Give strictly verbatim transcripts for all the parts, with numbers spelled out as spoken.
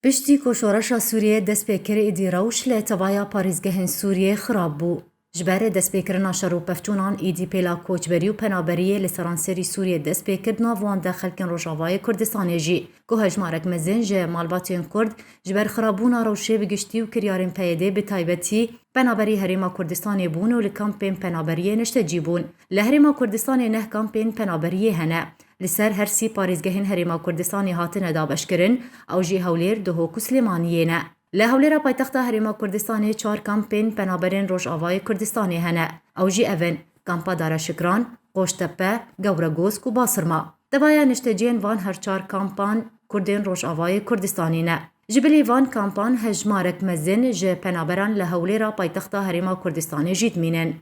Piştî ku şoreşa Sûriyê dest pê kir, êdî rewş li tevaya parêzgehên Sûriyê xirab bû. Ji ber destpêkirina şer û pevçûnan, êdî pêla koçberî û penaberiyê li seranserî Sûriyê dest pê kir, di nav wan de xelkên Rojavayê Kurdistanê jî, ku hejmarek mezin ji malbatên Kurd ji ber xirabûna rewşê bi giştî û kiryarên P Y D'ê bi taybetî penaberî Herêma Kurdistanê bûn û li kampên penaberiyê niştecî bûn. Li Herêma Kurdistanê neh kampên penaberiyê hene. Li ser her sî parêzgehên Herêma Kurdistanê hatine dabeşkirin, ew jî Hewlêr, Duhok û Silêmaniyê ne. Li Hewlêra paytexta Herêma Kurdistanê çar kampên penaberên Rojavayê Kurdistanê hene. Ew jî ev in: Kampa Dara Şikran, Qoştepe, Gewregosk û Basirma. Tevaya nişteciyên van her çar kampan Kurdên Rojavayê Kurdistanê ne. Ji bilî van kampan hejmarek mezin ji penaberan li Hewlêra paytexta Herêma Kurdistanê jî dimînin.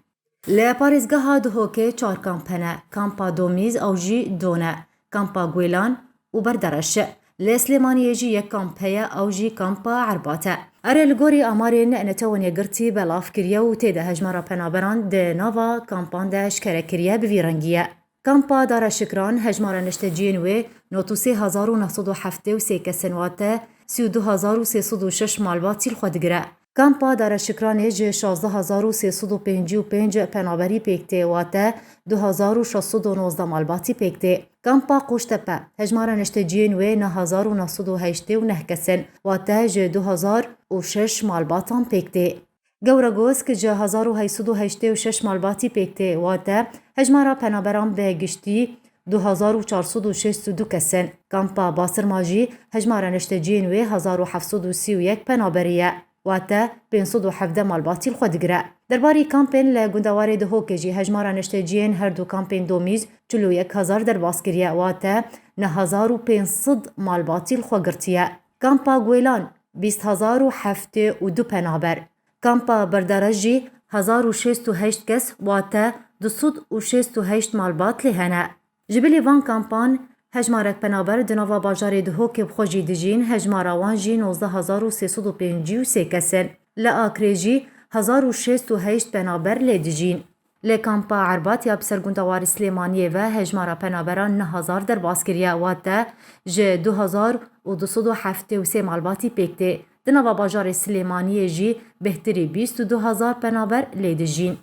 Li parêzgeha Duhokê çar kamp hene: Kampa Domîz, ew jî Done, Kampa Guêlan û Berdereş. Li Silêmaniyê jî yek kamp heye, ew jî Kampa Erbat e. Erê, li gorî amarên Netewên Yekgirtî belav kiriye û tê de hejmara penaberan di nava kampan de eşkere kiriye, bi vî rengî ye. Kampa Dara Şikran, hejmara nişteciyên wê nod û sê hezar û neh sed û heftê û sê kes in, wate sî û du hezar û sê sed û şeş malbatî li xwe digire. Kampa Dara Şikranê ji şazdeh hezar û sê sed û pêncî û pênc penaberî pêk tê, wate du hezar û şeş sed û nozdeh malbatî pêk tê. Kampa Qoştepe, hejmara nişteciyên wê neh hezar û neh sed û heştê û neh kes in, wate ji du hezar û şeş malbatan pêk tê. Gewregosk ji hezar û heyt sed û heştê û şeş malbatî pêk tê, wate hejmara penaberan bi giştî du hezar û çar sed û şêst û du kes in. Kampa Basirma jî hejmara nişteciyên wê hezar û heft sed û sî û yek penaberî ye, wate pênc sed û hevdeh malbatî li xwe digire. Derbarî kampên li gundewarê Duhokê jî hejmara nişteciyên her du kampên Domîz çil û yek hezar derbas kiriye, wate neh hezar û pênc sed malbatî li xwe girtiye. Kampa Guêlan bîst hezar û heftê û du penaber. Kampa Berdereş jî hezar û şêst û heşt kes, wate du sed û şêst û heşt malbat lê hene. Ji bilî van kampan hejmarek penaber di nava bajarê Duhokê bi xwe jî dijîn, hejmara wan jî nozdeh hezar û sê sed û pêncî û sê kes in. Li Akrê jî hezar û şêst û heşt penaber lê dijîn. Li kampa Erbat ya bi ser gundewarê Silêmaniyê ve hejmara penaberan neh hezar derbas kiriye, wate ji du hezar û du sed û heftê û sê malbatî pêk tê. Di nava bajarê Silêmaniyê jî bêhtirî bîst û du hezar penaber lê dijîn.